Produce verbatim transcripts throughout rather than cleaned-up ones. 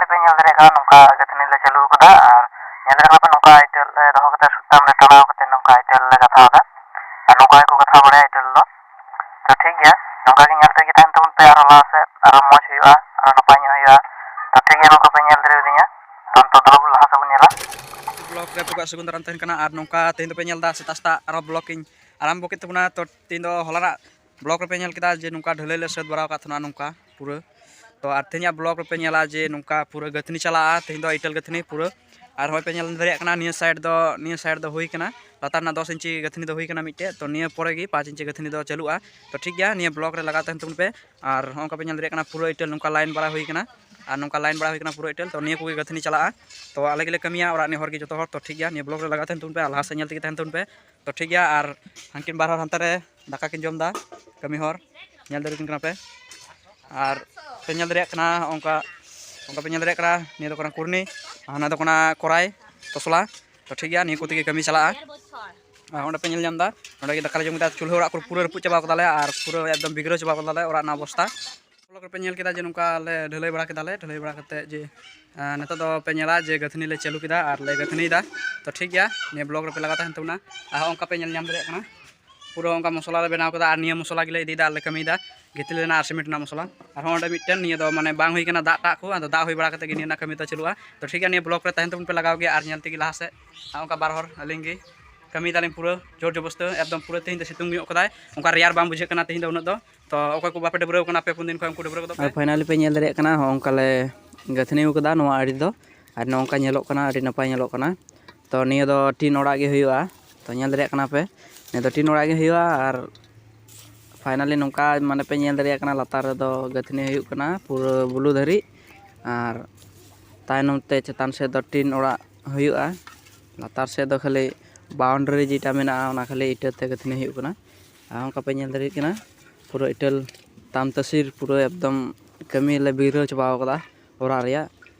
ᱯᱮ ᱧᱮᱞ ᱫᱟᱲᱮᱭᱟᱜ ᱠᱟᱱᱟ, ᱱᱚᱝᱠᱟ ᱜᱟᱹᱛᱷᱱᱤ ᱞᱮ ᱪᱟᱹᱞᱩ ᱟᱠᱟᱫᱟ᱾ ᱟᱨ ᱧᱮᱞ ᱫᱟᱲᱮᱭᱟᱜ ᱠᱟᱱᱟ ᱯᱮ, ᱱᱚᱝᱠᱟ ᱤᱴᱟᱹᱞ ᱞᱮ ᱫᱚᱦᱚ ᱠᱟᱛᱮ, ᱥᱩᱛᱟᱹᱢ ᱞᱮ ᱴᱟᱱᱟᱣ ᱠᱟᱛᱮ ᱱᱚᱝᱠᱟ ᱤᱴᱟᱹᱞ ᱞᱮ ᱜᱟᱛᱷᱟᱣ ᱮᱫᱟ᱾ ᱟᱨ ᱱᱚᱝᱠᱟ ᱜᱮᱠᱚ ᱜᱟᱛᱷᱟᱣ ᱵᱟᱲᱟᱭᱟ ᱤᱴᱟᱹᱞ ᱫᱚ᱾ ᱛᱚ ᱴᱷᱤᱠ ᱜᱮᱭᱟ, ᱱᱚᱝᱠᱟ ᱜᱮ ᱧᱮᱞ ᱛᱮᱜᱮ ᱛᱟᱦᱮᱱ ᱛᱟᱵᱚᱱ ᱯᱮ, ᱟᱨᱚ ᱞᱟᱦᱟ ᱥᱮᱫ ᱟᱨᱚ ᱢᱚᱡᱽ ᱦᱩᱭᱩᱜᱼᱟ, ᱟᱨᱚ ᱱᱟᱯᱟᱭ ᱧᱚᱜ ᱦᱩᱭᱩᱜᱼᱟ᱾ ᱛᱚ ᱴᱷᱤᱠ ᱜᱮᱭᱟ, ᱱᱚᱝᱠᱟ ᱯᱮ ᱧᱮᱞ ᱫᱟᱲᱮᱭᱟᱫᱤᱧᱟ᱾ ᱛᱚ ᱱᱤᱛᱚᱜ ᱫᱚ ᱞᱟᱦᱟ ᱥᱮᱫ ᱵᱚᱱ ᱧᱮᱞᱟ᱾ ᱵᱞᱚᱜ ᱨᱮ ᱟᱯᱮ ᱠᱚᱣᱟᱜ ᱥᱟᱹᱜᱩᱱ ᱫᱟᱨᱟᱢ ᱛᱟᱦᱮᱱ ᱠᱟᱱᱟ᱾ ᱟᱨ ᱱᱚᱝᱠᱟ ᱛᱮᱦᱮᱧ ᱫᱚᱯᱮ ᱧᱮᱞ ᱮᱫᱟ, ᱥᱮᱛᱟᱜ ᱥᱮᱛᱟᱜ ᱟᱨᱚ ᱵᱞᱚᱜ ᱤᱧ ᱟᱨᱟᱢᱵᱚ ᱠᱮᱫ ᱛᱟᱵᱚᱱᱟ᱾ ᱛᱚ ᱛᱮᱦᱮᱧ ᱫᱚ ᱦᱚᱞᱟᱱᱟᱜ ᱵᱞᱚᱜ ᱨᱮᱯᱮ ᱧᱮᱞ ᱠᱮᱫᱟ ᱡᱮ ᱱᱚᱝᱠᱟ ᱰᱷᱟᱹᱞᱟᱹᱭ ᱞᱮ ᱥᱟᱹᱛ ᱵᱟᱲᱟᱣ ᱟᱠᱟᱫ ᱛᱟᱦᱮᱱᱟ ᱱᱚᱝᱠᱟ ᱯᱩᱨᱟᱹ᱾ ᱛᱚ ᱟᱨ ᱛᱮᱦᱮᱧᱟᱜ ᱵᱞᱚᱜ ᱨᱮᱯᱮ ᱧᱮᱞᱟ ᱡᱮ ᱱᱚᱝᱠᱟ ᱯᱩᱨᱟᱹ ᱜᱟᱹᱛᱷᱱᱤ ᱪᱟᱞᱟᱜᱼᱟ, ᱛᱮᱦᱮᱧ ᱫᱚ ᱤᱴᱟᱹᱞ ᱜᱟᱹᱛᱷᱱᱤ ᱯᱩᱨᱟᱹ᱾ ᱟᱨ ᱦᱚᱸᱜᱼᱚᱭ ᱯᱮ ᱧᱮᱞ ᱫᱟᱲᱮᱭᱟᱜ ᱠᱟᱱᱟ, ᱱᱤᱭᱟᱹ ᱥᱟᱭᱤᱰ ᱫᱚ, ᱱᱤᱭᱟᱹ ᱥᱟᱭᱤᱰ ᱫᱚ ᱦᱩᱭ ᱠᱟᱱᱟ, ᱞᱟᱛᱟᱨ ᱨᱮᱱᱟᱜ ᱫᱚᱥ ᱤᱧᱪᱤ ᱜᱟᱹᱛᱷᱱᱤ ᱫᱚ ᱦᱩᱭ ᱠᱟᱱᱟ ᱢᱤᱫᱴᱮᱡ, ᱛᱚ ᱱᱤᱭᱟᱹ ᱯᱚᱨᱮ ᱜᱮ ᱯᱟᱸᱪ ᱤᱧᱪᱤ ᱜᱟᱹᱛᱷᱱᱤ ᱫᱚ ᱪᱟᱹᱞᱩᱜᱼᱟ᱾ ᱛᱚ ᱴᱷᱤᱠ ᱜᱮᱭᱟ, ᱱᱤᱭᱟᱹ ᱵᱞᱚᱜ ᱨᱮ ᱞᱟᱜᱟᱣ ᱛᱟᱦᱮᱱ ᱛᱟᱵᱚᱱ ᱯᱮ᱾ ᱟᱨ ᱦᱚᱸᱜᱼᱚᱭ ᱯᱮ ᱧᱮᱞ ᱫᱟᱲᱮᱭᱟᱜ ᱠᱟᱱᱟ, ᱯᱩᱨᱟᱹ ᱤᱴᱟᱹᱞ ᱱᱚᱝᱠᱟ ᱞᱟᱭᱤᱱ ᱵᱟᱲᱟ ᱦᱩᱭ ᱠᱟᱱᱟ᱾ ᱟᱨ ᱱᱚᱝᱠᱟ ᱞᱟᱭᱤᱱ ᱵᱟᱲᱟ ᱦᱩᱭ ᱠᱟᱱᱟ ᱯᱩᱨᱟᱹ ᱤᱴᱟᱹᱞ᱾ ᱛᱚ ᱱᱤᱭᱟᱹ ᱠᱚᱜᱮ ᱜᱟᱹᱛᱷᱱᱤ ᱪᱟᱞᱟᱜᱼᱟ᱾ ᱛᱚ ᱟᱞᱮ ᱜᱮᱞᱮ ᱠᱟᱹᱢᱤᱭᱟ ᱚᱲᱟᱜ ᱨᱤᱱᱤᱡ ᱦᱚᱲ ᱜᱮ ᱡᱚᱛᱚ ᱦᱚᱲ᱾ ᱛᱚ ᱴᱷᱤᱠ ᱜᱮᱭᱟ, ᱱᱤᱭᱟᱹ ᱵᱞᱚᱜ ᱨᱮ ᱞᱟᱜᱟᱣ ᱛᱟᱦᱮᱱ ᱛᱟᱵᱚᱱ ᱯᱮ, ᱟᱨ ᱞᱟᱦᱟ ᱥᱮᱫ ᱧᱮᱞ ᱛᱮᱜᱮ ᱛᱟᱦᱮᱱ ᱛᱟᱵᱚᱱ ᱯᱮ᱾ ᱛᱚ ᱴᱷᱤᱠ ᱜᱮᱭᱟ, ᱟᱨ ᱦᱟᱱᱠᱤᱱ ᱵᱟᱨ ᱦᱚᱲ ᱦᱟᱱᱛᱮ ᱨᱮ ᱫᱟᱠᱟ ᱠᱤᱱ ᱡᱚᱢ ᱮᱫᱟ, ᱠᱟᱹᱢᱤ ᱦᱚᱲ, ᱧᱮᱞ ᱫᱟᱲᱮᱭᱟᱠᱤᱱ ᱠᱟᱱᱟ ᱯᱮ᱾ ᱟᱨ ᱯᱮ ᱧᱮᱞ ᱫᱟᱲᱮᱭᱟᱜ ᱠᱟᱱᱟ ᱚᱱᱠᱟ, ᱚᱱᱠᱟ ᱯᱮ ᱧᱮᱞ ᱫᱟᱲᱮᱭᱟᱜ ᱠᱟᱱᱟ, ᱱᱤᱭᱟᱹ ᱫᱚ ᱠᱟᱱᱟ ᱠᱩᱨᱱᱤ, ᱟᱨ ᱦᱟᱱᱟ ᱫᱚ ᱠᱟᱱᱟ ᱠᱚᱨᱟᱭ, ᱛᱚᱥᱞᱟ᱾ ᱛᱚ ᱴᱷᱤᱠ ᱜᱮᱭᱟ, ᱱᱤᱭᱟᱹ ᱠᱚ ᱛᱮᱜᱮ ᱠᱟᱹᱢᱤ ᱪᱟᱞᱟᱜᱼᱟ᱾ ᱟᱨ ᱚᱸᱰᱮ ᱯᱮ ᱧᱮᱞ ᱧᱟᱢ ᱮᱫᱟ, ᱱᱚᱸᱰᱮ ᱜᱮ ᱫᱟᱠᱟ ᱞᱮ ᱡᱚᱢ ᱠᱮᱫᱟ᱾ ᱪᱩᱞᱦᱟᱹ ᱚᱲᱟᱜ ᱠᱚ ᱯᱩᱨᱟᱹ ᱨᱟᱹᱯᱩᱫ ᱪᱟᱵᱟ ᱠᱟᱫᱟᱞᱮ, ᱟᱨ ᱯᱩᱨᱟᱹ ᱮᱠᱫᱚᱢ ᱵᱤᱜᱽᱲᱟᱹᱣ ᱪᱟᱵᱟ ᱠᱟᱫᱟᱞᱮ ᱚᱲᱟᱜ ᱨᱮᱱᱟᱜ ᱚᱵᱚᱥᱛᱟ᱾ ᱵᱞᱚᱜ ᱨᱮᱯᱮ ᱧᱮᱞ ᱠᱮᱫᱟ ᱡᱮ ᱱᱚᱝᱠᱟ ᱞᱮ ᱰᱷᱟᱹᱞᱟᱹᱭ ᱵᱟᱲᱟ ᱠᱮᱫᱟᱞᱮ, ᱰᱷᱟᱹᱞᱟᱹᱭ ᱵᱟᱲᱟ ᱠᱟᱛᱮᱫ ᱡᱮ, ᱟᱸ, ᱱᱤᱛᱚᱜ ᱫᱚ ᱯᱮ ᱧᱮᱞᱟ ᱡᱮ ᱜᱟᱹᱛᱷᱱᱤ ᱞᱮ ᱪᱟᱹᱞᱩ ᱠᱮᱫᱟ ᱟᱨ ᱞᱮ ᱜᱟᱹᱛᱷᱱᱤᱭᱮᱫᱟ᱾ ᱛᱚ ᱴᱷᱤᱠ ᱜᱮᱭᱟ, ᱱᱤᱭᱟᱹ ᱵᱞᱚᱜ ᱨᱮᱯᱮ ᱞᱟᱜᱟᱣ ᱛᱟᱦᱮᱱ ᱛᱟᱵᱚᱱᱟ᱾ ᱟᱨ ᱦᱚᱸᱜᱼᱚ ᱱᱚᱝᱠᱟ ᱯᱮ ᱧᱮᱞ ᱧᱟᱢ ᱫᱟᱲᱮᱭᱟᱜ ᱠᱟᱱᱟ, ᱯᱩᱨᱟᱹ ᱚᱱᱠᱟ ᱢᱚᱥᱞᱟ ᱞᱮ ᱵᱮᱱᱟᱣ ᱠᱮᱫᱟ᱾ ᱟᱨ ᱱᱤᱭᱟᱹ ᱢᱚᱥᱞᱟ ᱜᱮᱞᱮ ᱤᱫᱤᱭᱮᱫᱟ ᱟᱨ ᱞᱮ ᱠᱟᱹᱢᱤᱭᱮᱫᱟ, ᱜᱤᱛᱤᱞ ᱨᱮᱱᱟᱜ ᱟᱨ ᱥᱤᱢᱮᱱᱴ ᱨᱮᱱᱟᱜ ᱢᱚᱥᱞᱟ᱾ ᱟᱨ ᱦᱚᱸ ᱚᱸᱰᱮ ᱢᱤᱫᱴᱮᱱ, ᱱᱤᱭᱟᱹ ᱫᱚ ᱢᱟᱱᱮ ᱵᱟᱝ ᱦᱩᱭ ᱠᱟᱱᱟ ᱫᱟᱜ ᱴᱟᱜ ᱠᱚ, ᱟᱫᱚ ᱫᱟᱜ ᱦᱩᱭ ᱵᱟᱲᱟ ᱠᱟᱛᱮ ᱜᱮ ᱱᱤᱭᱟᱹ ᱨᱮᱱᱟᱜ ᱠᱟᱹᱢᱤ ᱫᱚ ᱪᱟᱹᱞᱩᱜᱼᱟ᱾ ᱛᱚ ᱴᱷᱤᱠ ᱜᱮᱭᱟ, ᱱᱤᱭᱟᱹ ᱵᱞᱚᱜ ᱨᱮ ᱛᱟᱦᱮᱱ ᱛᱟᱵᱚᱱ ᱯᱮ ᱞᱟᱜᱟᱣ ᱜᱮ᱾ ᱟᱨ ᱧᱮᱞ ᱛᱮᱜᱮ ᱞᱟᱦᱟ ᱥᱮᱫ᱾ ᱟᱨ ᱚᱱᱠᱟ ᱵᱟᱨ ᱦᱚᱲ ᱟᱹᱞᱤᱧ ᱜᱮ ᱠᱟᱹᱢᱤᱭᱮᱫᱟᱞᱤᱧ ᱯᱩᱨᱟᱹ ᱡᱳᱨ ᱡᱚᱵᱚᱥᱛᱤ, ᱮᱠᱫᱚᱢ ᱯᱩᱨᱟᱹ ᱛᱮᱦᱮᱧ ᱫᱚ ᱥᱤᱛᱩᱝ ᱧᱚᱜ ᱠᱟᱫᱟᱭ, ᱚᱱᱠᱟ ᱨᱮᱭᱟᱲ ᱵᱟᱝ ᱵᱩᱡᱷᱟᱹᱜ ᱠᱟᱱᱟ ᱛᱮᱦᱮᱧ ᱫᱚ ᱩᱱᱟᱹᱜ ᱫᱚ᱾ ᱛᱚ ᱚᱠᱚᱭ ᱠᱚ ᱵᱟᱯᱮ ᱰᱟᱹᱵᱽᱨᱟᱹᱣ ᱠᱟᱱᱟ, ᱟᱯᱮ ᱯᱩᱱ ᱫᱤᱱ ᱠᱷᱚᱱ ᱩᱱᱠᱩ ᱰᱟᱹᱵᱽᱨᱟᱹ ᱜᱚᱫᱚᱜ ᱯᱮ᱾ ᱟᱨ ᱯᱷᱟᱭᱱᱟᱞᱤ ᱯᱮ ᱧᱮᱞ ᱫᱟᱲᱮᱭᱟᱜ ᱠᱟᱱᱟ, ᱦᱚᱸ ᱚᱱᱠᱟ ᱞᱮ ᱜᱟᱹᱛᱷᱱᱤ ᱠᱟᱫᱟ ᱱᱚᱣᱟ ᱟᱲᱮ ᱫᱚ, ᱟᱨ ᱱᱚᱝᱠᱟ ᱧᱮᱞᱚᱜ ᱠᱟᱱᱟ, ᱟᱹᱰᱤ ᱱᱟᱯᱟᱭ ᱧᱮᱞᱚᱜ ᱠᱟᱱᱟ᱾ ᱛᱚ ᱱᱤᱭᱟᱹ ᱫᱚ ᱴᱤᱱ ᱚᱲᱟᱜ ᱜᱮ ᱦᱩᱭᱩᱜᱼᱟ᱾ ᱛᱚ ᱧᱮᱞ ᱫᱟᱲᱮᱭᱟᱜ ᱠᱟᱱᱟ ᱯᱮ, ᱱᱤᱭᱟᱹ ᱫᱚ ᱴᱤᱱ ᱚᱲᱟᱜ ᱜᱮ ᱦᱩᱭᱩᱜᱼᱟ᱾ ᱟᱨ ᱯᱷᱟᱭᱱᱟᱞᱤ ᱱᱚᱝᱠᱟ ᱢᱟᱱᱮ ᱯᱮ ᱧᱮᱞ ᱫᱟᱲᱮᱭᱟᱜ ᱠᱟᱱᱟ, ᱞᱟᱛᱟᱨ ᱨᱮᱫᱚ ᱜᱟᱹᱛᱷᱱᱤ ᱦᱩᱭᱩᱜ ᱠᱟᱱᱟ ᱯᱩᱨᱟᱹ ᱵᱞᱩ ᱫᱷᱟᱹᱨᱤᱡ, ᱟᱨ ᱛᱟᱭᱱᱚᱢ ᱛᱮ ᱪᱮᱛᱟᱱ ᱥᱮᱫ ᱫᱚ ᱴᱤᱱ ᱚᱲᱟᱜ ᱦᱩᱭᱩᱜᱼᱟ᱾ ᱞᱟᱛᱟᱨ ᱥᱮᱫ ᱫᱚ ᱠᱷᱟᱹᱞᱤ ᱵᱟᱣᱩᱱᱰᱟᱨᱤ ᱡᱮᱴᱟ ᱢᱮᱱᱟᱜᱼᱟ, ᱚᱱᱟ ᱠᱷᱟᱹᱞᱤ ᱤᱴᱟᱹ ᱛᱮ ᱜᱟᱹᱛᱷᱱᱤ ᱦᱩᱭᱩᱜ ᱠᱟᱱᱟ᱾ ᱟᱨ ᱚᱱᱠᱟ ᱯᱮ ᱧᱮᱞ ᱫᱟᱲᱮᱭᱟᱜ ᱠᱟᱱᱟ, ᱯᱩᱨᱟᱹ ᱤᱴᱟᱹᱞ ᱛᱟᱢ ᱛᱟᱹᱥᱤᱨ ᱯᱩᱨᱟᱹ ᱮᱠᱫᱚᱢ ᱠᱟᱹᱢᱤ ᱞᱮ ᱵᱤᱜᱽᱲᱟᱹᱣ ᱪᱟᱵᱟᱣ ᱠᱟᱫᱟ ᱚᱲᱟᱜ ᱨᱮᱭᱟᱜ᱾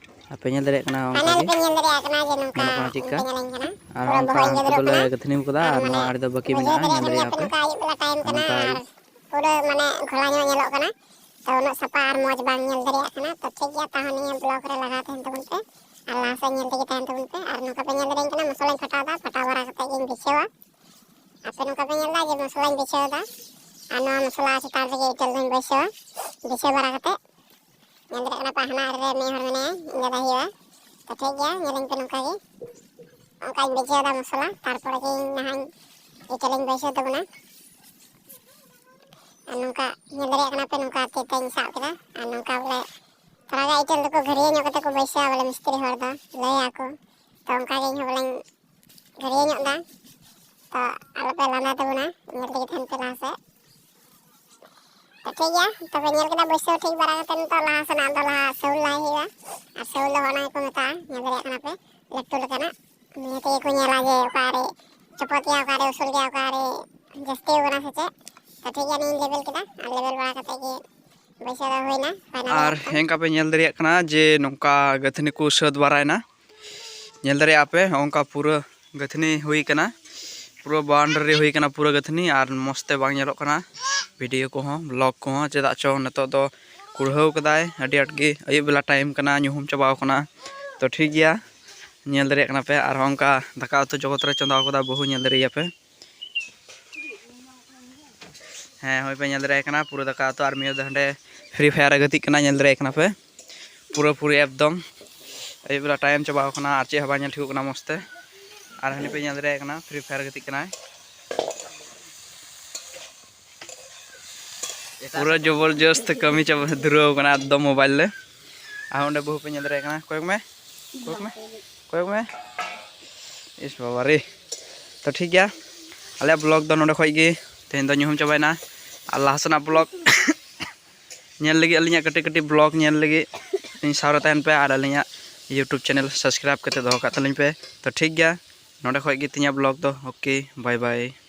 ᱟᱨ ᱯᱮ ᱧᱮᱞ ᱫᱟᱲᱮᱭᱟᱜ ᱠᱟᱱᱟ, ᱚᱱᱠᱟ ᱯᱷᱟᱭᱱᱟᱞ ᱜᱮ ᱯᱮ ᱧᱮᱞ ᱫᱟᱲᱮᱭᱟᱜ ᱠᱟᱱᱟ ᱡᱮ ᱱᱚᱝᱠᱟ ᱧᱮᱞᱚᱜ ᱠᱟᱱᱟ ᱪᱮᱫᱠᱟ᱾ ᱯᱮ ᱧᱮᱞᱮᱧ ᱠᱟᱱᱟ᱾ ᱟᱨ ᱯᱩᱨᱟᱹ ᱚᱱᱠᱟ ᱵᱚᱦᱚᱜ ᱤᱧ ᱩᱱᱠᱩ ᱜᱮᱫᱨᱚᱜ ᱫᱚᱞᱮ ᱠᱟᱱᱟ᱾ ᱜᱟᱹᱛᱷᱱᱤ ᱠᱟᱫᱟ, ᱟᱨ ᱟᱨ ᱱᱚᱣᱟ ᱢᱟᱱᱮ ᱟᱲᱮ ᱫᱚ ᱵᱟᱹᱠᱤ ᱵᱩᱡᱷᱟᱹᱣ ᱢᱮᱱᱟᱜᱼᱟ, ᱫᱟᱲᱮᱭᱟᱜ ᱧᱮᱞ ᱠᱟᱱᱟ ᱫᱟᱲᱮᱭᱟᱜ ᱯᱮ ᱯᱮ᱾ ᱱᱚᱝᱠᱟ ᱟᱹᱭᱩᱵ ᱵᱮᱞᱟ ᱴᱟᱭᱤᱢ ᱟᱨ ᱠᱟᱱᱟ ᱱᱚᱝᱠᱟ ᱟᱨ ᱯᱩᱨᱟᱹ ᱢᱟᱱᱮ ᱜᱷᱚᱞᱟ ᱧᱚᱜ ᱧᱮᱞᱚᱜ ᱠᱟᱱᱟ᱾ ᱛᱚ ᱩᱱᱟᱹᱜ ᱥᱟᱯᱷᱟ ᱟᱨ ᱢᱚᱡᱽ ᱵᱟᱝ ᱧᱮᱞ ᱫᱟᱲᱮᱭᱟᱜ ᱠᱟᱱᱟ᱾ ᱛᱚ ᱴᱷᱤᱠ ᱜᱮᱭᱟ, ᱛᱟᱦᱚᱞᱮ ᱱᱤᱭᱟᱹ ᱵᱞᱚᱜ ᱨᱮ ᱞᱟᱜᱟᱣ ᱛᱟᱦᱮᱱ ᱛᱟᱵᱚᱱ ᱯᱮ ᱟᱨ ᱞᱟᱦᱟ ᱥᱮᱫ ᱧᱮᱞ ᱛᱮᱜᱮ ᱛᱟᱦᱮᱱ ᱛᱟᱵᱚᱱ ᱯᱮ᱾ ᱟᱨ ᱱᱚᱝᱠᱟ ᱯᱮ ᱧᱮᱞ ᱫᱟᱲᱮᱭᱟᱜ ᱠᱟᱱᱟ, ᱢᱚᱥᱞᱟᱧ ᱯᱷᱟᱴᱟᱣ ᱮᱫᱟ, ᱯᱷᱟᱴᱟᱣ ᱵᱟᱲᱟ ᱠᱟᱛᱮ ᱜᱤᱧ ᱵᱤᱪᱷᱟᱹᱣᱟ᱾ ᱟᱯᱮ ᱱᱚᱝᱠᱟ ᱯᱮ ᱧᱮᱞ ᱮᱫᱟ ᱡᱮ ᱢᱚᱥᱞᱟᱧ ᱵᱤᱪᱷᱟᱹᱣ ᱮᱫᱟ ᱟᱨ ᱱᱚᱣᱟ ᱢᱚᱥᱞᱟ ᱪᱮᱛᱟᱱ ᱨᱮᱜᱮ ᱤᱴᱟᱹᱞ ᱫᱚᱧ ᱵᱟᱹᱭᱥᱟᱹᱣᱟ᱾ ᱵᱤᱪᱷᱟᱹᱣ ᱵᱟᱲᱟ ᱠᱟᱛᱮ ᱧᱮᱞ ᱫᱟᱲᱮᱭᱟᱜ ᱠᱟᱱᱟ ᱯᱮ, ᱦᱟᱱᱟ ᱨᱮ ᱢᱤᱫ ᱦᱚᱲ ᱢᱮᱱᱟᱭᱟ, ᱤᱧ ᱫᱟᱫᱟ ᱦᱩᱭᱩᱜᱼᱟ᱾ ᱛᱚ ᱴᱷᱤᱠ ᱜᱮᱭᱟ, ᱧᱮᱞᱟᱹᱧ ᱯᱮ ᱱᱚᱝᱠᱟ ᱜᱮ᱾ ᱚᱱᱠᱟᱧ ᱵᱤᱪᱷᱟᱹᱣ ᱮᱫᱟ ᱢᱚᱥᱞᱟ, ᱛᱟᱨᱯᱚᱨᱮ ᱜᱮ ᱤᱧ ᱱᱟᱦᱟᱜ ᱤᱴᱟᱹᱞᱤᱧ ᱵᱟᱹᱭᱥᱟᱹᱣ ᱛᱟᱵᱚᱱᱟ᱾ ᱟᱨ ᱱᱚᱝᱠᱟ ᱧᱮᱞ ᱫᱟᱲᱮᱭᱟᱜ ᱠᱟᱱᱟ ᱯᱮ, ᱱᱚᱝᱠᱟ ᱛᱤ ᱛᱮᱧ ᱥᱟᱵ ᱠᱮᱫᱟ᱾ ᱟᱨ ᱱᱚᱝᱠᱟ ᱵᱚᱞᱮ ᱛᱷᱚᱲᱟ ᱜᱟᱱ ᱤᱴᱟᱹᱞ ᱫᱚᱠᱚ ᱜᱷᱟᱹᱨᱭᱟᱹ ᱧᱚᱜ ᱠᱟᱛᱮ ᱠᱚ ᱵᱟᱹᱭᱥᱟᱹᱣᱟ ᱵᱚᱞᱮ ᱢᱤᱥᱛᱨᱤ ᱦᱚᱲ ᱫᱚ, ᱞᱟᱹᱭᱟ ᱠᱚ᱾ ᱛᱚ ᱚᱱᱠᱟ ᱜᱮ ᱤᱧ ᱦᱚᱸ ᱵᱚᱞᱮᱧ ᱜᱷᱟᱹᱨᱭᱟᱹ ᱧᱚᱜ ᱮᱫᱟ᱾ ᱛᱚ ᱟᱞᱚᱯᱮ ᱞᱟᱸᱫᱟ ᱛᱟᱵᱚᱱᱟ, ᱧᱮᱞ ᱛᱮᱜᱮ ᱛᱟᱦᱮᱱ ᱯᱮ ᱞᱟᱦᱟ ᱥᱮᱫ᱾ ᱛᱚ ᱴᱷᱤᱠ ᱜᱮᱭᱟ, ᱛᱚᱵᱮ ᱧᱮᱞ ᱠᱮᱫᱟ ᱵᱟᱹᱭᱥᱟᱹᱣ ᱴᱷᱤᱠ ᱵᱟᱲᱟ ᱠᱟᱛᱮ ᱱᱤᱛᱚᱜ ᱞᱟᱦᱟ ᱥᱮᱱᱟᱜ ᱫᱚ ᱞᱟᱦᱟ ᱥᱟᱹᱣᱩᱞ ᱞᱟᱦᱟᱭ ᱦᱩᱭᱩᱜᱼᱟ᱾ ᱟᱨ ᱥᱟᱹᱣᱩᱞ ᱫᱚ ᱚᱱᱟ ᱜᱮᱠᱚ ᱢᱮᱛᱟᱜᱼᱟ, ᱧᱮᱞ ᱫᱟᱲᱮᱭᱟᱜ ᱠᱟᱱᱟ ᱯᱮ ᱞᱟᱹᱴᱩ ᱞᱮᱠᱟᱱᱟᱜ᱾ ᱱᱤᱭᱟᱹ ᱛᱮᱜᱮ ᱠᱚ ᱧᱮᱞᱟ ᱡᱮ ᱚᱠᱟᱨᱮ ᱪᱚᱯᱚᱫ ᱜᱮᱭᱟ, ᱚᱠᱟᱨᱮ ᱩᱥᱩᱞ ᱜᱮᱭᱟ, ᱚᱠᱟᱨᱮ ᱡᱟᱹᱥᱛᱤ ᱟᱠᱟᱱᱟ ᱥᱮ ᱪᱮᱫ᱾ ᱛᱚ ᱴᱷᱤᱠ ᱜᱮᱭᱟ, ᱱᱤᱭᱟᱹᱧ ᱞᱮᱵᱮᱞ ᱠᱮᱫᱟ ᱟᱨ ᱞᱮᱵᱮᱞ ᱵᱟᱲᱟ ᱠᱟᱛᱮ ᱜᱮ ᱵᱟᱹᱭᱥᱟᱹᱣ ᱫᱚ ᱦᱩᱭᱱᱟ, final ᱟᱨ ᱮᱠᱫᱚᱢ᱾ ᱦᱮᱸ, ᱚᱱᱠᱟ ᱯᱮ ᱧᱮᱞ ᱫᱟᱲᱮᱭᱟᱜ ᱠᱟᱱᱟ ᱡᱮ ᱱᱚᱝᱠᱟ ᱜᱟᱹᱛᱷᱱᱤ ᱠᱚ ᱥᱟᱹᱛ ᱵᱟᱲᱟᱭᱮᱱᱟ᱾ ᱧᱮᱞ ᱫᱟᱲᱮᱭᱟᱜᱼᱟ ᱯᱮ, ᱱᱚᱜᱼᱚ ᱱᱚᱝᱠᱟ ᱯᱩᱨᱟᱹ ᱜᱟᱹᱛᱷᱱᱤ ᱦᱩᱭ ᱠᱟᱱᱟ, ᱯᱩᱨᱟᱹ boundary ᱦᱩᱭ ᱠᱟᱱᱟ ᱯᱩᱨᱟᱹ ᱜᱟᱹᱛᱷᱱᱤ᱾ ᱟᱨ ᱢᱚᱡᱽ ᱛᱮ ᱵᱟᱝ ᱧᱮᱞᱚᱜ ᱠᱟᱱᱟ video ᱠᱚᱦᱚᱸ, vlog ᱠᱚᱦᱚᱸ, ᱪᱮᱫᱟᱜ ᱪᱚ ᱱᱤᱛᱚᱜ ᱫᱚ ᱠᱩᱲᱦᱟᱹᱣ ᱠᱟᱫᱟᱭ ᱟᱹᱰᱤ ᱟᱸᱴ ᱜᱮ, ᱟᱹᱭᱩᱵ ᱵᱮᱞᱟ time ᱠᱟᱱᱟ, ᱧᱩᱦᱩᱢ ᱪᱟᱵᱟᱣ ᱠᱟᱱᱟ᱾ ᱛᱚ ᱴᱷᱤᱠ ᱜᱮᱭᱟ, ᱧᱮᱞ ᱫᱟᱲᱮᱭᱟᱜ ᱠᱟᱱᱟ ᱯᱮ᱾ ᱟᱨᱦᱚᱸ ᱚᱱᱠᱟ ᱫᱟᱠᱟ ᱩᱛᱩ ᱡᱚᱜᱚᱛ ᱨᱮ ᱪᱚᱸᱫᱟ ᱠᱟᱫᱟ ᱵᱟᱹᱦᱩ, ᱧᱮᱞ ᱫᱟᱲᱮᱭᱟᱜᱼᱟ ᱯᱮ᱾ ᱦᱮᱸ, ᱦᱳᱭ ᱯᱮ ᱧᱮᱞ ᱫᱟᱲᱮᱭᱟᱭ ᱠᱟᱱᱟ ᱯᱩᱨᱟᱹ ᱫᱟᱠᱟ ᱩᱛᱩ, ᱟᱨ ᱢᱤᱭᱟᱹ ᱫᱚ ᱦᱟᱸᱰᱮ Free Fire ᱮ ᱜᱟᱛᱮᱜ ᱠᱟᱱᱟ, ᱧᱮᱞ ᱫᱟᱲᱮᱭᱟᱭ ᱠᱟᱱᱟ ᱯᱮ᱾ ᱯᱩᱨᱟᱹᱯᱩᱨᱤ ᱮᱠᱫᱚᱢ ᱟᱹᱭᱩᱵ ᱵᱮᱞᱟ time ᱪᱟᱵᱟᱣ ᱠᱟᱱᱟ ᱟᱨ ᱪᱮᱫ ᱦᱚᱸ ᱵᱟᱝ ᱧᱮᱞ ᱴᱷᱤᱠᱚᱜ ᱠᱟᱱᱟ ᱢᱚᱡᱽ ᱛᱮ᱾ ᱟᱨ ᱦᱟᱹᱱᱤ ᱯᱮ ᱧᱮᱞ ᱫᱟᱲᱮᱭᱟᱭ ᱠᱟᱱᱟ Free Fire ᱜᱟᱛᱮᱜ ᱠᱟᱱᱟᱭ᱾ ᱯᱩᱨᱟᱹ ᱡᱚᱵᱚᱨᱡᱚᱥᱛ ᱠᱟᱹᱢᱤ ᱪᱟᱵᱟ ᱫᱷᱩᱨᱟᱹᱣ ᱠᱟᱱᱟ ᱮᱠᱫᱚᱢ mobile ᱨᱮ᱾ ᱟᱨ ᱚᱸᱰᱮ ᱵᱟᱹᱦᱩ ᱯᱮ ᱧᱮᱞ ᱫᱟᱲᱮᱭᱟᱭ ᱠᱟᱱᱟ, ᱠᱚᱭᱚᱜ ᱢᱮ, ᱠᱚᱭᱚᱜ ᱢᱮ, ᱠᱚᱭᱚᱜ ᱢᱮ᱾ ᱤᱥ ᱵᱟᱵᱟ ᱨᱮ᱾ ᱛᱚ ᱴᱷᱤᱠ ᱜᱮᱭᱟ, ᱟᱞᱮᱭᱟᱜ vlog ᱫᱚ ᱱᱚᱰᱮ ᱠᱷᱚᱡ ᱜᱮ ᱛᱮᱦᱮᱧ ᱫᱚ ᱧᱩᱦᱩᱢ ᱪᱟᱵᱟᱭᱮᱱᱟ᱾ ᱟᱨ ᱞᱟᱦᱟ ᱥᱮᱱᱟᱜ vlog ᱧᱮᱞ ᱞᱟᱹᱜᱤᱫ, ᱟᱹᱞᱤᱧᱟᱜ ᱠᱟᱹᱴᱤᱡ ᱠᱟᱹᱴᱤᱡ vlog ᱧᱮᱞ ᱞᱟᱹᱜᱤᱫ ᱤᱧ ᱥᱟᱶ ᱨᱮ ᱛᱟᱦᱮᱱ ᱯᱮ ᱟᱨ ᱟᱹᱞᱤᱧᱟᱜ YouTube channel subscribe ᱠᱟᱛᱮ ᱫᱚᱦᱚ ᱠᱟᱜ ᱛᱟᱹᱞᱤᱧ ᱯᱮ᱾ ᱛᱚ ᱴᱷᱤᱠ ᱜᱮᱭᱟ, ᱱᱚᱰᱮ ᱠᱷᱚᱡ ᱜᱮ ᱛᱮᱦᱮᱧᱟᱜ vlog ᱫᱚ᱾ Okay, bye bye᱾